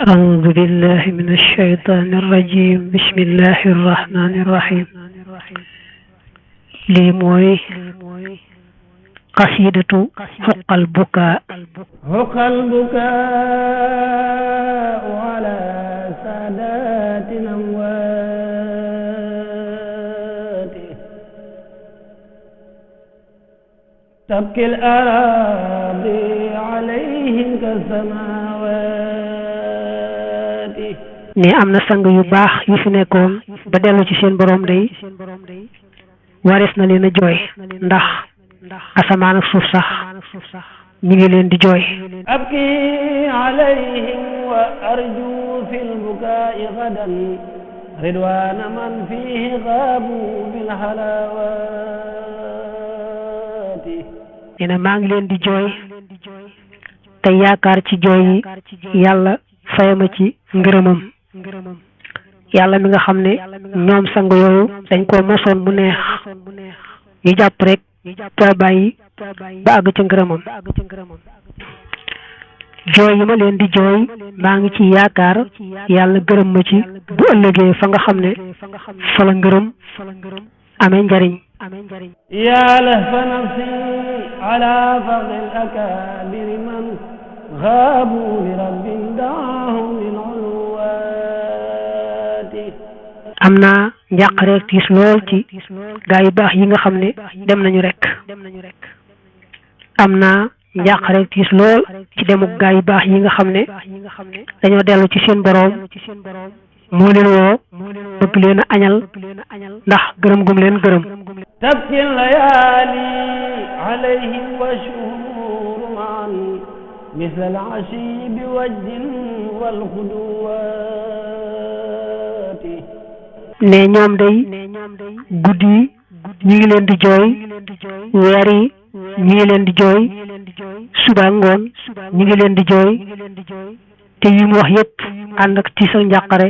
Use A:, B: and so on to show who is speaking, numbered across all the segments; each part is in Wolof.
A: أعوذ بالله من الشيطان الرجيم بسم الله الرحمن الرحيم لي موي قصيدة حق البكاء
B: على سادات الأموات تبكي الأراضي عليهم كالسماوات
A: ni amna sang yu bax yu fi nekkon ba delu ci seen borom day waris na leena joy ndax asamaan ak suuf sax ñi ngi leen di joy
B: abki alayhim wa arju fil bukai ghadan ridwan man fihi ghabu bil halawati
A: ina ma ngi leen di joy te yaakar ci joy yi yalla fayama ci ngërëmam yàlla mi nga xam ne ñoom sang yooyu dañ ko mosoon mu neex ñu jàpp rek te bàyyi ba àgg ca ngërëmam jooy yi ma leen di jooy maa ngi ci yaakaar yàlla gërëm ma ci bu ëllëgee fa nga xam ne fa la ngërëm amee njariñ
B: yaa lahfa nafsi ala fadl akabir man غابوا لرب دعاهم للعلوات
A: amna njaq rek tis lol ci gaay bax yi nga xamne dem nañu rek amna njaq rek tis lol ci demu gaay bax yi nga xamne dañu delu ci seen borom mo leen wo bëgg leen añal ndax gërëm gum leen gërëm
B: tabki layali alayhim wa shuhur man مثل العشي بوجد والخدوات
A: ne ñoom day guddi ñi ngi leen di jooy weer yi ñi ngi leen di jooy suba ngoon ñi ngi leen di jooy te yi mu wax yépp ànd ak tiisal njàqare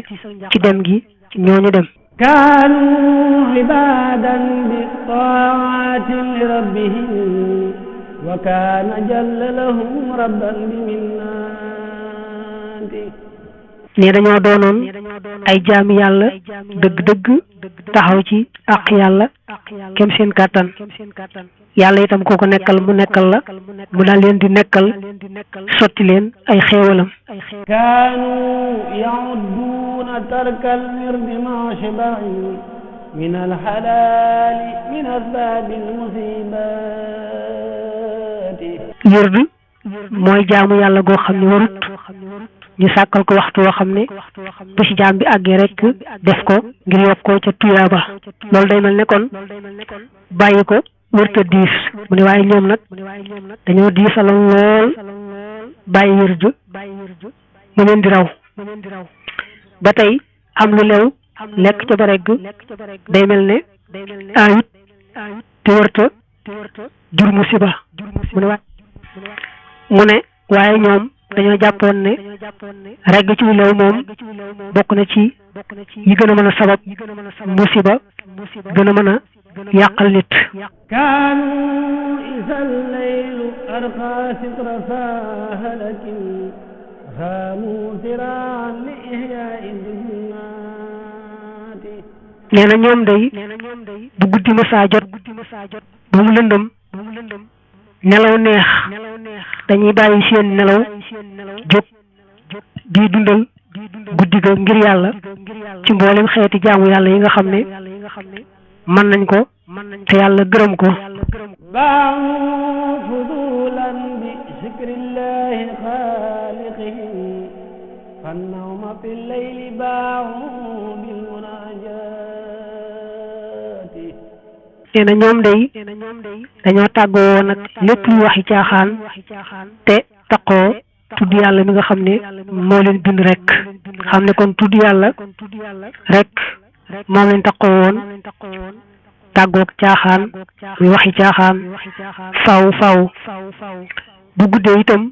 A: ci dem gi ñooñu dem
B: kaanu ibadan bi taatin li rabbihim وكان جل لهم ربا بمنات
A: ne dañoo doonoon ay jaami yàlla dëgg-dëgg taxaw ci ak yàlla kem seen kàttan yàlla itam kooko nekkal mu nekkal la mu daal leen di nekkal sotti leen ay xéewalam
B: kaanu yaudduuna tarkal wirdi ma shibai min alxalaali min asbaabi almusibaati
A: wird mooy jaamu yàlla goo xam ne warut ñu sàkkal ko waxtu woo xam ne bu ci jaam bi àggee rek def ko ngir yokk ko ca tuyaaba loolu day mel ne kon bàyyi ko wërta diis mu ne waaye ñoom nag dañoo diisaloon lool bàyyi wird mu leen di raw ba tey am lu lew lekk ca ba regg day mel ne ayut te wërta jur musiba mu ne waaye ñoom dañoo jàppoon ne regg ci lew moom bokk na ci yi gën a mën a sabab musiba gën a mën a yàqal nit
B: kaanu isal laylu arqa sitra sahalakin xaamu siraan li ihyaai dunaati
A: nee na ñoom day bu guddi ma saa jot ba mu lëndëm nelaw neex dañuy bàyyi seen nelaw jóg di dundal guddi ga ngir yàlla ci mboolem xeeti jaamu yàlla yi nga xam ne mën nañ ko te yàlla gërëm ko
B: ba'u fudulan bi zikrillahi xaaliqihim fannawma fi llayli ba'u bil munajati
A: nee na ñoom day dañoo tàggoo woon nag lépp lu waxi caaxaan te taqoo tudd yàlla mi nga xam ne moo leen bind rek xam ne kon tudd yàlla rek moom leen taqoo woon tàggoog caaxaan muy waxi caaxaan faw bu guddee itam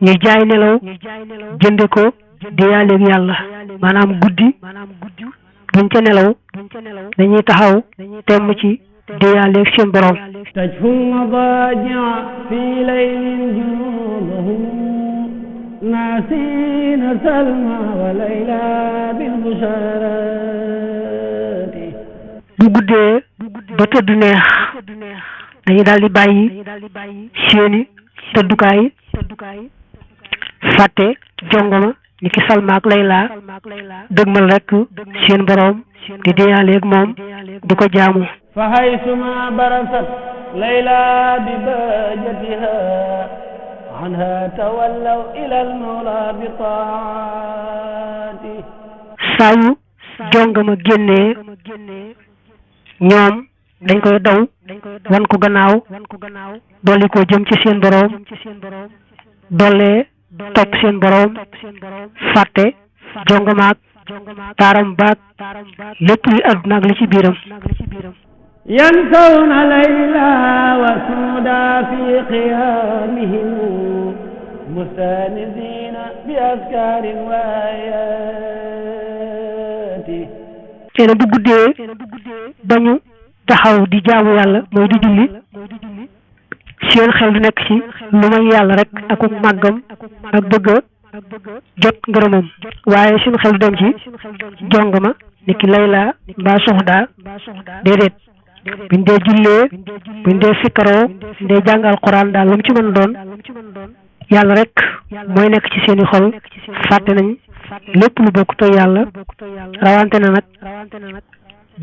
A: ñu jaay nelaw jënde ko di yàlleeg yàlla maanaam guddi buñ ca nelaw dañuy taxaw temm ci diyaaleeg seen borom
B: tajfu madaji fi laylin junubahum ناسين سلمى وليلى بالبشارات
A: bu guddee ba tëdd neex dañu daal di bàyyi seeni tëddukaay fàtte jongoma ni ki Salma ak Layla dëgmal rek seen boroom di deyaaleeg moom di ko jaamu
B: fa haysuma barasat Layla bi bahjatiha anha tawallaw ila al-mawla bi taati
A: saa yu jongama génnee ñoom dañ koy daw wan ko gannaaw dolli ko jëm ci seen boroom dollee topp seen boroom fàtte jongamaak taaram baak lépp li àdduna ak li ci biiram
B: yansawna layla wa suuda fi qiyaamihim mustaanisiina bi askaarin wa aayaati
A: teena bu guddee bañu taxaw di jaamu yàlla mooy di julli seen xel du nekk ci lu may yàlla rek ak màggam ak bëgg jot ngërëmam waaye seen xel du dem ci jongama ni ki Layla mbaa Soxda déedéet buñ dee jullee buñ dee sikkaroo buñ dee jàngal Alxuraan daal lu mu ci mën doon yàlla rek mooy nekk ci seeni xol fàtte nañ lépp lu bokkut ak yàlla rawante na nag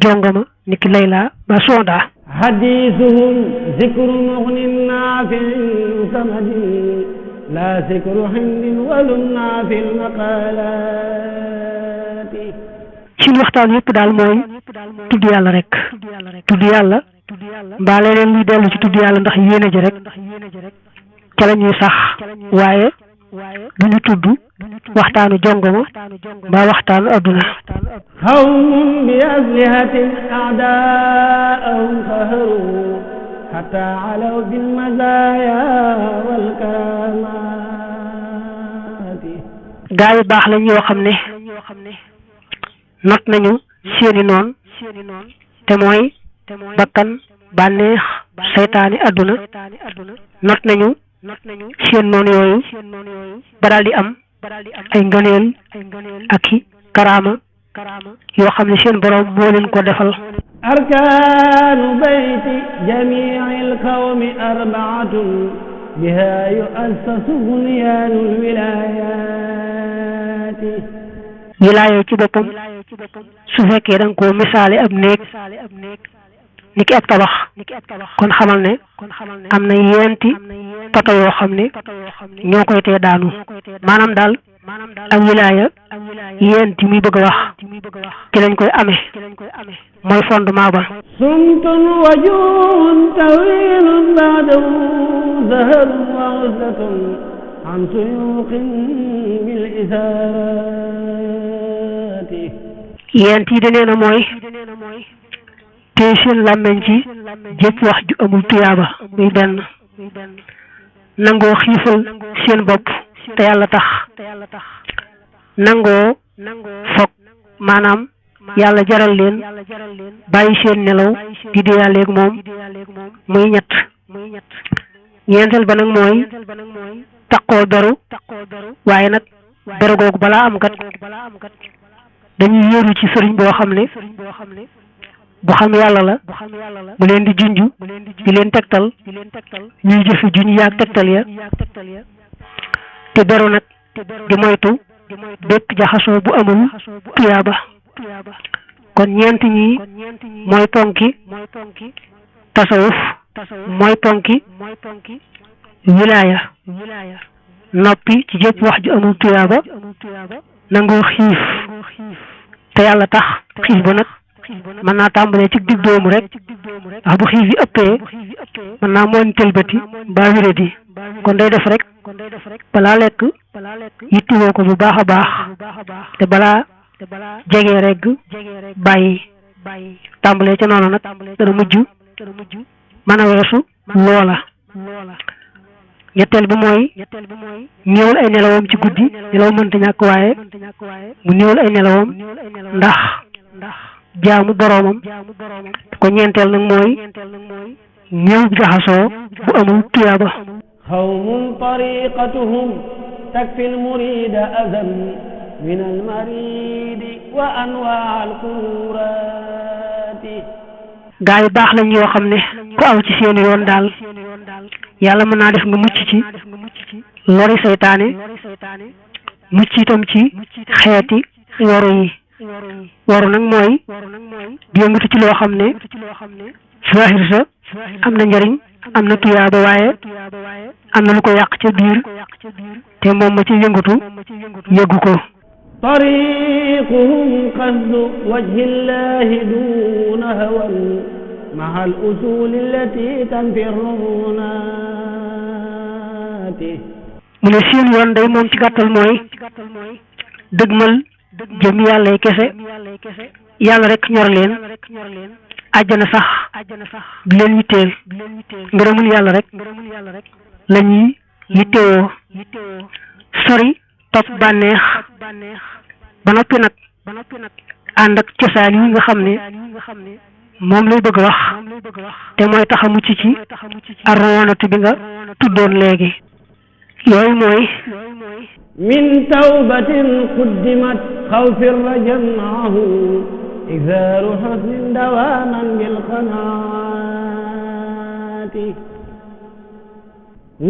A: jongama ni ki Layla ba Soxda
B: hadisuhum zikru mughnin nafi'in samadi la zikru hindin walum nafil maqalati
A: suñu waxtaan yëpp daal mooy tudd yàlla rek tudd yàlla mbaa leneen luy dellu ci tudd yàlla ndax yéene ji rek ca la ñuy sax waaye du ñu tudd waxtaanu jongoma mbaa waxtaanu adduna
B: qawmun bi aslihatin a'daa'ahum qaharu hatta alaw bil mazaaya wal karaamaati
A: gaa yu baax lañ yoo xam ne not nañu seeni noon te mooy bakkan bànneex seytaani adduna not nañu seen noon yooyu ba daal di am ay ngëneel ak i karaama yoo xam ne seen borom moo leen ko defal
B: arkaanu bayti jamiil qawmi arbaatun biha yu'assasu bunyaanul wilaayaati
A: wilaaya ci boppam su fekkee da nga koo misaale ab néeg ni ki ab tabax kon xamal ne am na yeenti poto yoo xam ne ñoo koy tee daanu maanaam daal ak wilaaya yeenti muy bëgg a wax ci lañ koy amee mooy fondement ba
B: sumtun wajuhun tawilun ba'dahu zaharun wa uzlatun an suyuqin bil isaarati
A: yeent yi danee na mooy te seen làmmeñ ci jëpp wax ju amul tuyaaba muy benn nangoo xiifal seen bopp te yàlla tax nangoo foog maanaam yàlla jaral leen bàyyi seen nelaw di deyaaleeg moom muy ñett ñeenteel ba nag mooy taqoo beru waaye nag beru googu balaa am kat dañuy yéeru ci sëriñ boo xam ne bu xam yàlla la mu leen di junj di leen tegtal ñuy jëfi junj yaag tegtal ya te beru nag di moytu bépp jaxasoo bu amul tuyaaba kon ñeent ñi mooy ponki tasawuf mooy ponki wilaaya noppi ci jëpp wax ju amul tuyaaba nangoo xiif te yàlla tax xiif ba nag mën naa tàmbalee ci digg doomu rek ndax bu xiif yi ëppee mën naa mooñ tëlbati mbaa wéradi kon day def rek balaa lekk yittiwoo ko bu baax a baax te balaa jegee regg bàyyi tàmbalee ca noonu nag dana mujj mën a weesu loola ñetteel bi mooy néewal ay nelawam ci guddi nelaw mënta ñàkk waaye mu néewal ay nelawam ndax jaamu boroomam ko ñeenteel nag mooy néew jaxasoo bu amul tuyaaba
B: qawmun tariqatuhum تكفي المريد أذى من المريد وأنواع الكرات
A: gaa yu baax lañ yoo xam ne ku aw ci seeni yoon daal yàlla mën naa def nga mucc ci lori seytaane mucc itam ci xeeti waru yi waru nag mooy di yëngatu ci loo xam ne zahir sa am na njariñ am na tuyaaba waaye am na lu ko yàq ca biir te moom ma ci yëngatu yëggu ko
B: طريقهم قصد وجه الله دون هوى مع الأصول التي تنفي الرهونات
A: mu ne seen yoon day moom ci gàttal mooy dëgmal jëm yàlla yi kese yàlla rek ñor leen àjjana sax di leen yitteel ngërëmul yàlla rek la ñuy yittewoo sori topp bànneex ba noppi nag ànd ak cosaan yi nga xam ne moom lay bëgg wax te mooy tax a mucc ci arroonatu bi nga tuddoon léegi yooyu mooy
B: min tawbatin quddimat xawfi rajan maahu izaaru xusnin dawaaman bilqanaati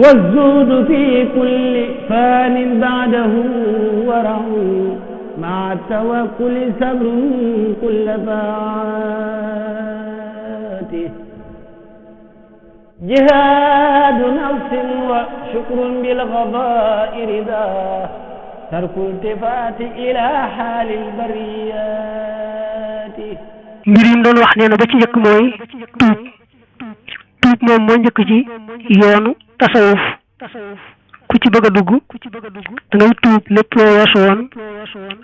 B: والزهد في كل فان بعده ورع مع التوكل صبر كل فات جهاد نفس وشكر بالقضاء رضا ترك التفات إلى حال البريات
A: mbir yi doon wax nee na ba ci njëkk mooy tuub moom moo njëkk ci yoonu tasawuf ku ci bëgg a dugg da ngay tuub lépp loo weesu woon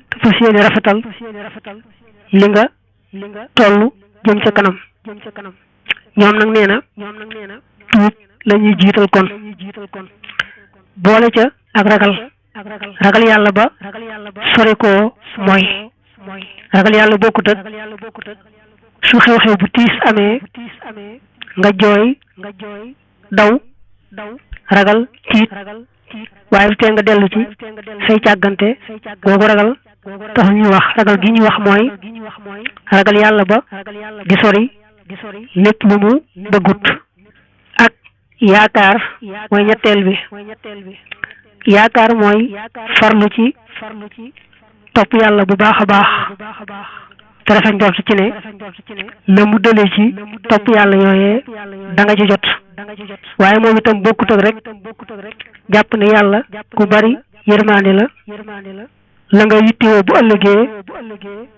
A: te fas yéene rafetal li nga toll jëm ca kanam ñoom nag nee na tuub la ñuy jiital kon boole ca ak ragal yàlla ba sori koo mooy ragal yàlla bokkut ak su xew-xew bu tiis amee nga jooy daw ragal tiit waaye lu tee nga dellu ci say càggante googu ragal tax ñuy wax ragal gi ñuy wax mooy ragal yàlla ba di sori lépp lu mu bëggut ak yaakaar mooy ñetteel bi yaakaar mooy farlu ci topp yàlla bu baax a baax te rafet njort ci ne la mu dëlee ci topp yàlla yooyee da nga ci jot waaye moom itam bokkut ak rek jàpp ne yàlla ku bari yërmaande la nga yittewoo bu ëllëgee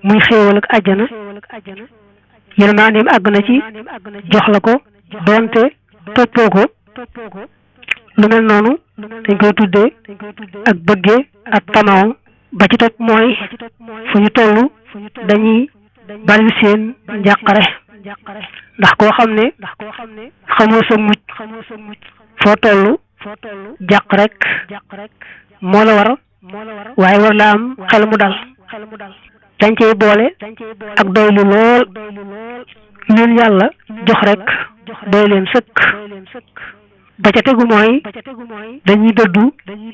A: muy xéewal ak àjjana yërmaandeem àgg na ci jox la ko doonte toppoo ko lu mel noonu dañ koy tuddee ak bëggee ak tamaaw ba ci topp mooy fu ñu toll dañuy bari seen njàqare ndax koo xam ne xamoo sa mucc foo toll jàq rek moo la war waaye war la am xel mu dal dañ cey boole ak doylu lool leen yàlla jox rek doy leen sëkk ba ca tegu mooy dañuy dëddu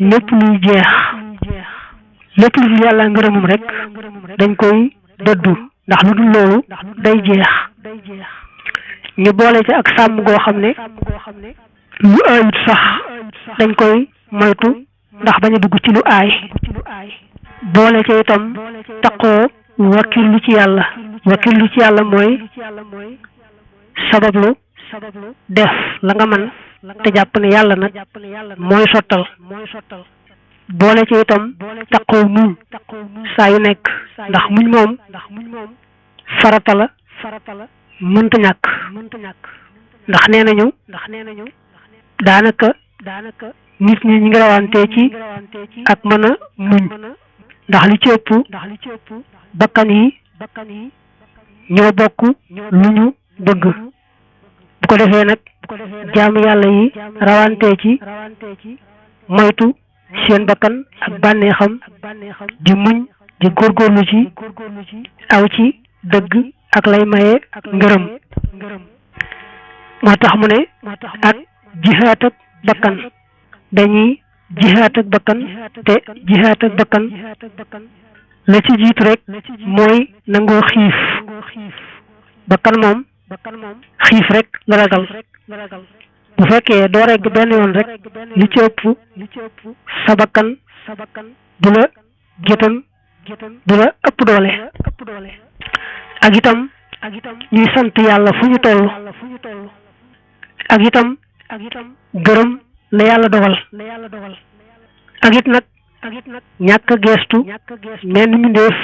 A: lépp luy jeex lépp lu dul yàlla ngërëmum rek dañ koy dëddu ndax lu dul loolu day jeex ñu boole ci ak sàmm goo xam ne lu aayut sax dañ koy moytu ndax bañ a dugg ci lu aay boole ci itam taqoo wakkirlu ci yàlla mooy sabablu def la nga mën te jàpp ne yàlla nag mooy sottal boole ci itam taqoo muñ saa yu nekk ndax muñ moom farata la mënta ñàkk ndax nee nañu daanaka nit ñi ngi rawante ci ak mën a muñ ndax li ci ëpp bakkan yi ñoo bokk lu ñu bëgg bu ko defee nag jaamu yàlla yi rawante ci moytu seen bakkan ak bànneexam di muñ di góorgóorlu ci aw ci dëgg ak lay maye ngërëm moo tax mu ne ak jihaat ak bakkan dañuy jihaat ak bakkan te jihaat ak bakkan la ci jiitu rek mooy nangoo xiif bakkan moom xiif rek la ragal bu fekkee doo regg benn yoon rek li ci ëpp sa bakkan du la gétan du la ëpp doole ak itam ñuy sant yàlla fu ñu toll ak itam gërëm la yàlla dogal ak it nag ñàkk a geestu menn mbindéef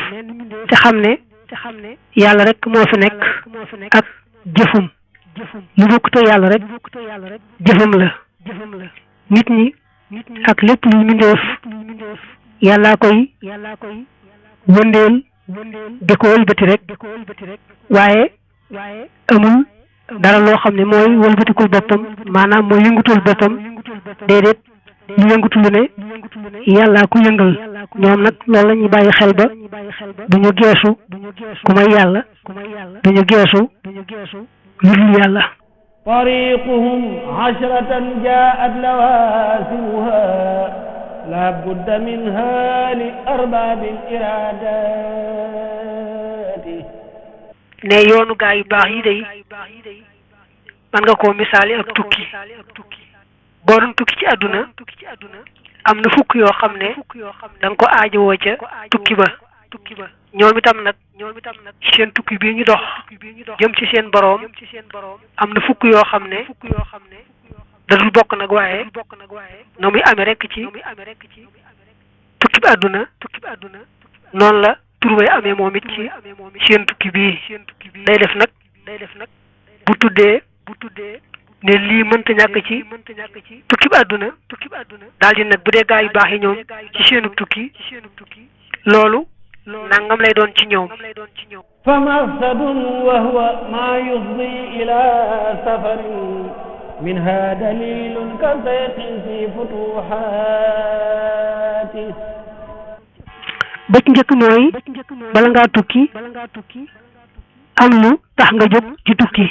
A: te xam ne yàlla rek moo fi nekk ak jëfum lu bokkute yàlla rek jëfam la nit ñi ak lépp luy mbindéef yàllaa koy wëndeel di ko wëlbati rek waaye amul dara loo xam ne mooy wëlbatikul boppam maanaam mooy yëngutul boppam déedéet lu yëngutu lu ne yàllaa ku yëngal ñoom nag loolu la ñuy bàyyi xel ba duñu geesu ku may yàlla duñu geesu lu dul yàlla
B: طريقهم عشرة جاءت لوازمها لا بد منها لأرباب الإرادات
A: ne yoonu gaa yu baax yi day man nga koo misaali ak tukki boo doon tukki ci àdduna am na fukk yoo xam ne da nga ko aajowoo ca tukki ba ñoom itam nag seen tukki bii ñu dox jëm ci seen boroom am na fukk yoo xam ne da dul bokk nag waaye no muy amee rek ci tukki bi àdduna noonu la turway amee moom it ci seen tukki bii day def nag bu tuddee ne lii mënta ñàkk ci tukki bi àdduna daal di nag bu dee gaa yu baax yi ñoom ci seenu tukki loolu nangam lay doon ci ñoom
B: fa maqsadun wa huwa ma yufdi ila safarin minha dalilun ka sayqin fi futuhati ba ci njëkk mooy bala ngaa tukki am lu tax nga jóg ci tukki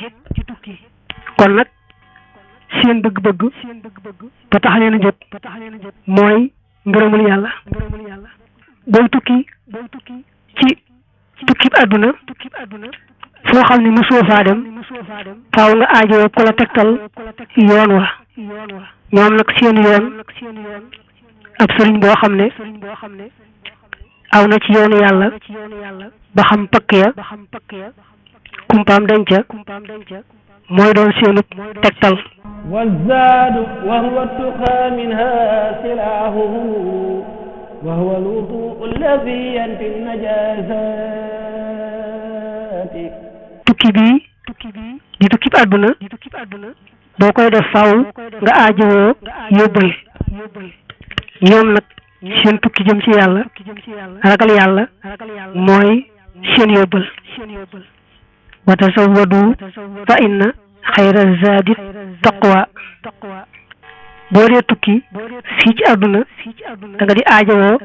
B: kon nag seen bëgg-bëgg ba tax leen a jóg mooy ngërëmul yàlla booy tukki ci tukki àdduna foo xam ne mosoo faa dem faaw nga aajoo ko la tegtal yoon wa ñoom nag seen yoon ab sëriñ boo xam ne aw na ci yoonu yàlla ba xam pakk ya kumpaam denca mooy doon seenub tegtal والزاد وهو التقى منها سلاحه وهو الوضوء الذي ينفي النجاسات tukki bii di tukki àdduna boo koy def faaw nga aajowoo yóbbal ñoom nag seen tukki jëm ci yàlla ragal yàlla mooy seen yóbbal wa tasawwadu fa inna xayra zaadi taqwa boo dee tukki fii ci àdduna da nga di aajowoo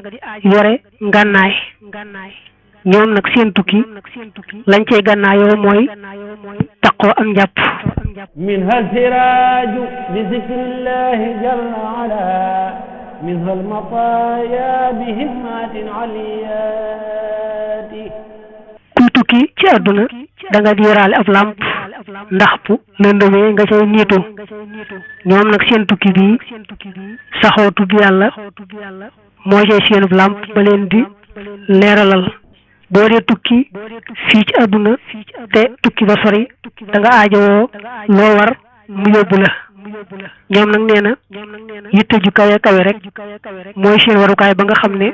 B: yore ngànnaay ñoom nag seen tukki lañ cey gànnaayoo mooy taqoo am njàpp minha siraaju bi zikrillahi jalla ala minha almataya bi himmatin aliyati kuy tukki ci àdduna da nga di yoraale ab làmp ndax bu lëndëmee nga cay niitu ñoom nag seen tukki bii saxoo tudd yàlla moo cay seenub làmp ba leen di leeralal boo dee tukki fii ci àdduna te tukki ba sori da nga aajowoo loo war mu yóbbu la ñoom nag nee na yitte ju kawe kawe rek mooy seen warukaay ba nga xam ne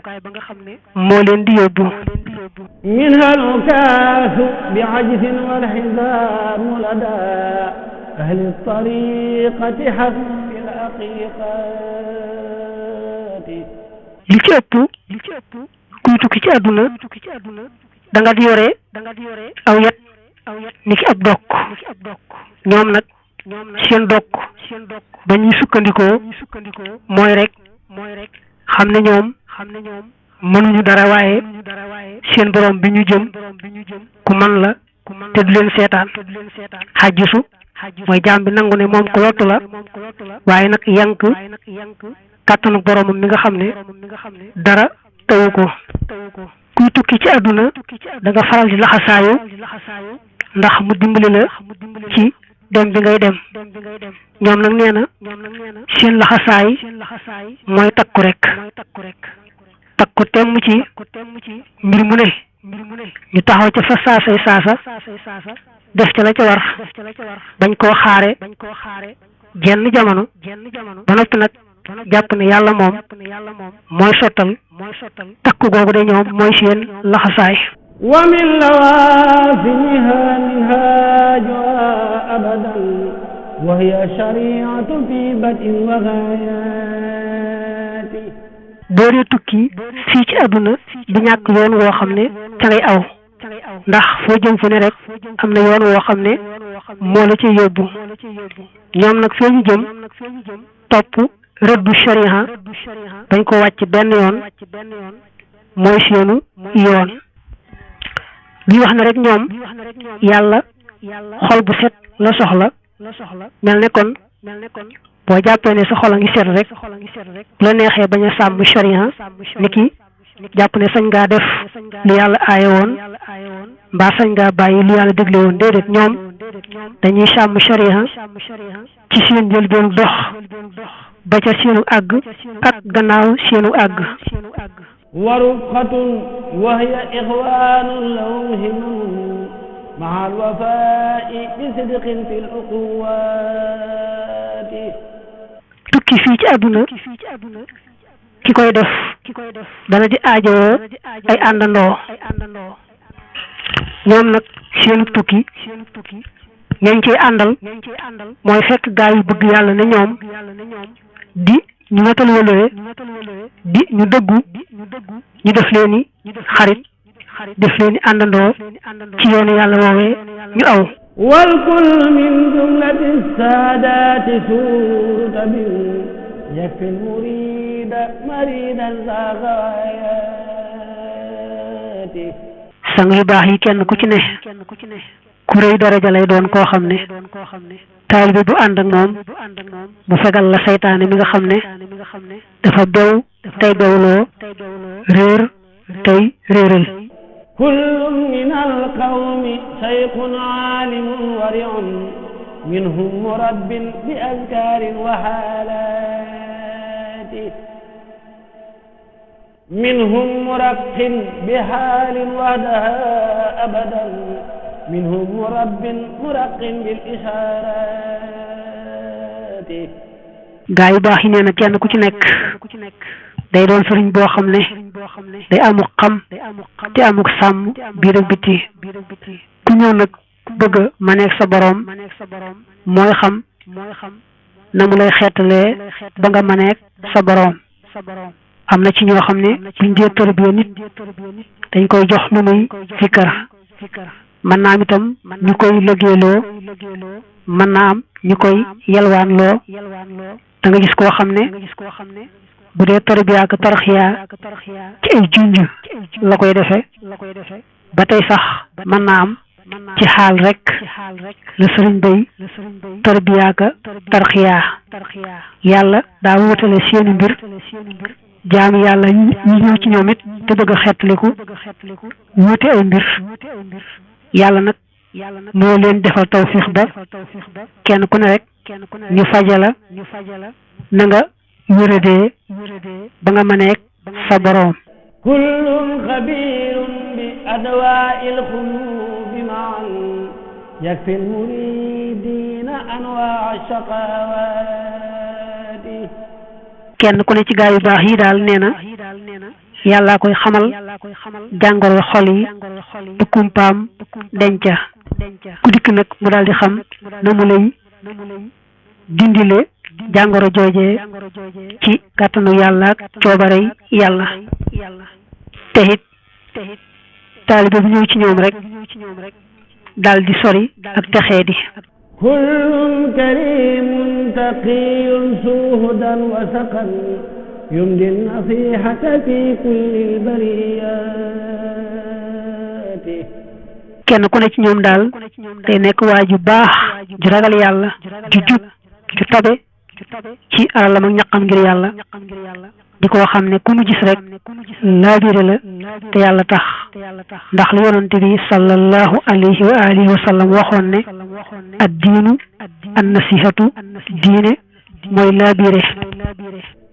B: moo leen di yóbbu minha al-ukaasu bi ajzin wal xisaamu ladaa ahli tariqati hasbi al-haqiqati li ci ëpp kuy tukki ci àdduna da nga di yore aw yat ni ki ab dokk ñoom nag seen dokk ba ñuy sukkandikoo mooy rek xam ne ñoom mënuñu dara waaye seen borom bi ñu jëm ku man la te du leen seetaan xajjisu mooy jaam bi nangu ne moom ko lottu la waaye nag yank kàttanu boromam mi nga xam ne dara tawu ko. kuy tukki ci àdduna da nga faral di laxasaayu ndax mu dimbali la ci dem bi ngay dem. ñoom nag nee na seen laxasaay mooy takku rek takku temm ci mbir mu ne ñu taxaw ca fa saasay saasa def ca la ca war bañ koo xaare jenn jamono ba noppi nag jàpp ne yàlla moom mooy sottal takku googu de ñoom mooy seen laxasaay.
C: wa min lawazimiha minhajuha abadan wa hiya shari'atu fi bad'in wa ghayati.
B: boo dee tukki fii ci àdduna di ñàkk yoon woo xam ne ca ngay aw ndax foo jëm fu ne rek am na yoon woo xam ne moo la ci yóbbu. ñoom nag fee ñu jëm topp rëddu shariha dañ ko wàcc benn yoon mooy seenu yoon. bi wax na rek ñoom yàlla xol bu set la soxla mel ne kon boo jàppee ne sa xol a ngi set rek bu la neexee bañ a sàmm shariha ni ki jàpp ne sañ ngaa def lu yàlla aaye woon mbaa sañ ngaa bàyyi lu yàlla dégle woon déedéet ñoom dañuy sàmm shariha ci seen njëlbeenu dox ba ca seenu àgg ak gannaaw seenu àgg.
C: wa rufqatun wa hiya ixwanun lahum himun ma'a al-wafa'i bi sidqin fi al-uquwati.
B: tukki fii ci àdduna ki koy def dana di aajowoo ay àndandoo. ñoom nag seenu tukki ñañ ciy àndal mooy fekk gaa yu bëgg yàlla ne ñoom di ñu matal wëlëre di ñu dëggu ñu def leeni xarit def leeni àndandoo ci yoonu yàlla woowee ñu aw.
C: wal kull min jumlati saadaati suutabin yakfi murida maridan saa gawayaati.
B: sang yu baax yi kenn ku ci ne ku rëy daraja lay doon koo xam ne taalibe bu ànd ak moom mu fegal la saytaane mi nga xam ne dafa bew tey bewloo réer tey réeral.
C: kullun min alqawmi shaykhun aalimun wari'un minhum murabbin bi azkarin wa haalaati minhum muraqqin bi haalin wahdaha abadan minhum murabbin muraqqin bil ishaarati.
B: gaa yu baax yi nee na kenn ku ci nekk day doon sëriñ boo xam ne day amuk xam te amuk sàmm biir ak biti. ku ñëw nag bëgg ma nekk sa boroom mooy xam na mu lay xeetalee ba nga ma nekk sa boroom. am na ci ñoo xam ne buñ dee tërbiya nit dañ koy jox lu muy fikkar mën naa am itam ñu koy liggéeyloo mën naa am ñu koy yelwaanloo. da nga gis koo xam ne bu dee tarbiya ak tarxiya ci ay junj la koy defee ba tey sax mën naa am ci xaal rek la sëriñ bay tarbiya ak tarxiya. yàlla daa wutale seeni mbir jaami yàlla ñi ñëw ci ñoom it te bëgg a xettaliku wuute ay mbir. yàlla nag moo leen defal tawfiix ba kenn ku ne rek ñu fajala na nga wéradee ba nga mëneek sa boroom.
C: kullun xabirun bi adwaa'il xuluubi ma'an yakfi al-muridiina anwaa'a shaqaawaati.
B: kenn ku ne ci gaa yu baax yi daal nee na yàllaa koy xamal jàngoro xol yi bu kumpaam denca ku dikk nag mu daal di xam na mu lay dindile jàngoro joojee ci kàttanu yàlla ak coobarey yàlla. te it taalibe bu ñëw ci ñoom rek daal di sori ak texee di.
C: kullun karimun taqiyun suhudan wa saqan yumdi nasihata fi kulli bariyati.
B: kenn ku ne ci ñoom daal day nekk waa ju baax ju ragal yàlla ju jub ju tabe ci alalam ak ñaqam ngir yàlla di koo xam ne ku mu gis rek laabire la te yàlla tax ndax lu yonante bi sallallahu alayhi wa alihi wa sallam waxoon ne ad diinu an nasihatu diine mooy laabire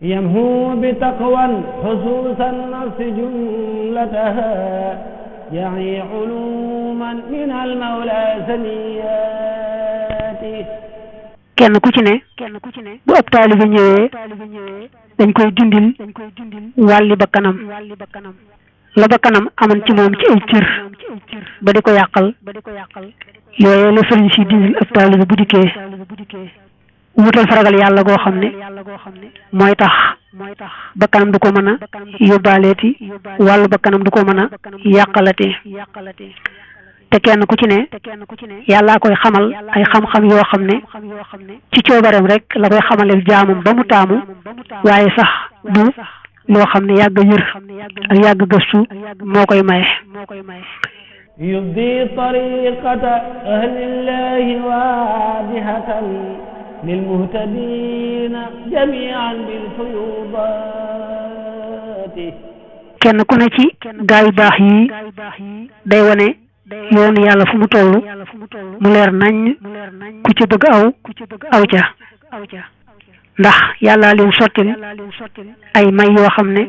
C: يمهو بتقوى خصوص النفس جملتها يعني علوما من المولى سنياته
B: kenn ku ci ne bu ab taalibe ñëwee dañ koy dindil wàlli ba kanam la ba kanam amoon ci moom ci ay cër ba di ko yàqal yooyee la sëriñ si dindil ab taalibe bu dikkee wutal faragal yàlla goo xam ne mooy tax bakkanam du ko mën a yóbbaaleeti wàllu bakkanam du ko mën a yàqalati te kenn ku ci ne yàllaa koy xamal ay xam-xam yoo xam ne ci coobareem rek la koy xamaleel jaamam ba mu taamu waaye sax du loo xam ne yàgg yër ak yàgg gëstu moo koy maye
C: yubdi tariqata ahlillahi waadihatan للمهتدين جميعا بالفيوضات
B: kenn ku ne ci gaay baax yi day wane yoonu yàlla fu mu toll mu leer nañ ku ci bëgg aw ca ndax yàlla leen sottil ay may yoo xam ne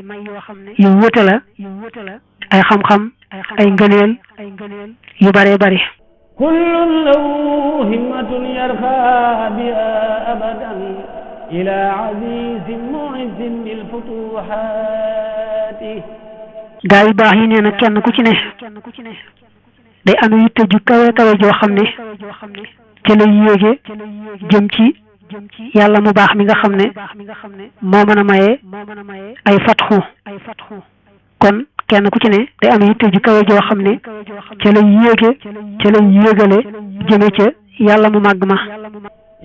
B: yu wute la ay xam-xam ay ngëneel yu bare bari
C: كل له همة يرخى بها أبدا إلى عزيز معز بالفتوحات
B: gaay baax yi nee na kenn ku ci ne day am yitte ju kawe kawe joo xam ne ca lay yéege jëm ci yàlla mu baax mi nga xam ne moo mën a maye ay fatxu kon kenn ku ci ne day am yitte ju kawe joo xam ne ca lay yéege ca lay yéegale jëme ca yàlla mu màgg ma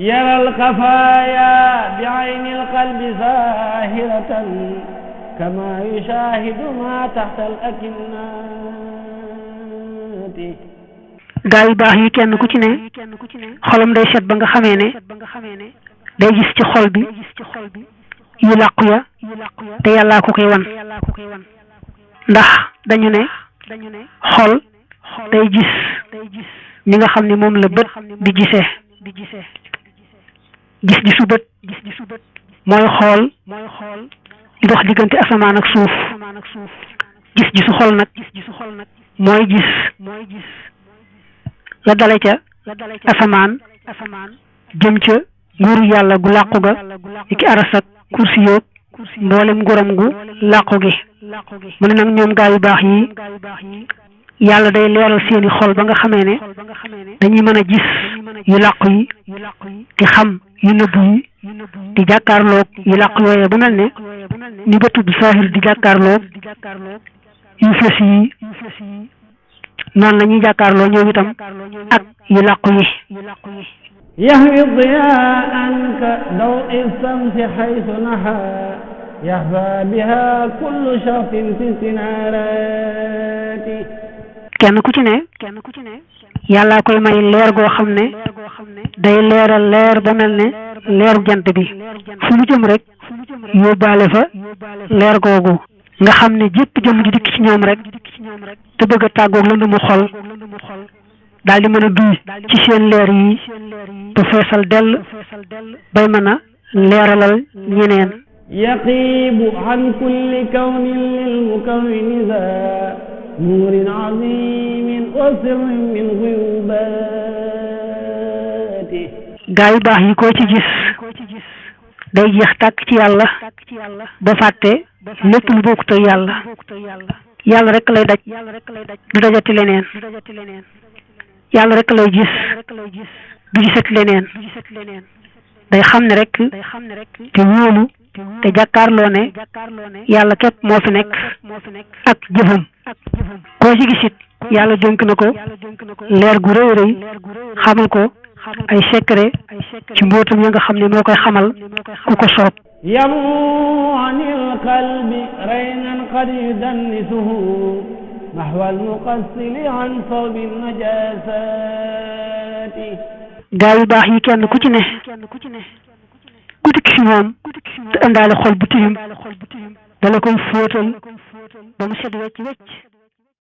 C: يرى الخفايا بعين القلب ظاهرة كما يشاهد ما تحت الأكنات
B: gaa yu baax yi kenn ku ci ne xolam day set ba nga xamee ne day gis ci xol bi yu làqu ya te yàllaa ko koy wan ndax dañu ne xol day gis ni nga xam ne moom la bët di gisee gis-gisu bët mooy xool dox diggante asamaan ak suuf gis-gisu xol nag mooy gis la dale ca asamaan jëm ca nguuru yàlla gu làqu ga ki aras ak kursi yoog mboolem nguuram gu làqu gi mu ne nag ñoom gaa yu baax yi yàlla day leeral seeni xol ba nga xamee ne dañuy mën a gis yu làqu yi di xam yu nëbbu yi di jàkkaarloog yu làqu yooyee bu mel ne ni ba tudd saahir di jàkkaarloog yu fës yi noonu la ñuy jàkkaarloo ñoom itam ak yu làqu yi
C: يهوي ضياء كضوء الشمس حيث نحى يخفى بها كل شخص في استنارات
B: kenn ku ci ne yàllaa koy may leer goo xam ne day leeral leer ba mel ne leeru jant bi fu mu jëm rek yóbbaale fa leer googu nga xam ne jépp jëm ji dikk ci ñoom rek te bëgg a tàggoog lënd mu xol daal di mën a duy ci seen leer yi te feesal dell bay mën a leeralal ñeneen
C: يقيب عن كل كون للمكون ذا نور عظيم وسر من غيوباته
B: gaa yu baax yi koo ci gis day jeex tàkk ci yàlla ba fàtte lépp lu bokkut ak yàlla yàlla rek lay daj du dajati leneen yàlla rek lay gis du gisati leneen day xam ne rek te wóolu te jàkkaarloo ne yàlla képp moo fi nekk ak jëfam koo ci gisit yàlla dénk na ko leer gu rëy rëy xamal ko ay secret ci mbootam ya nga xam ne moo koy xamal ku ko soob
C: يمو عن القلب رينا قد يدنسه نحو المقصل عن صوب النجاسات
B: gaa yu baax yi kenn ku ci ne ku dikk fi moom te indaale xol bu tilim dala koy fóotal ba mu set wecc wecc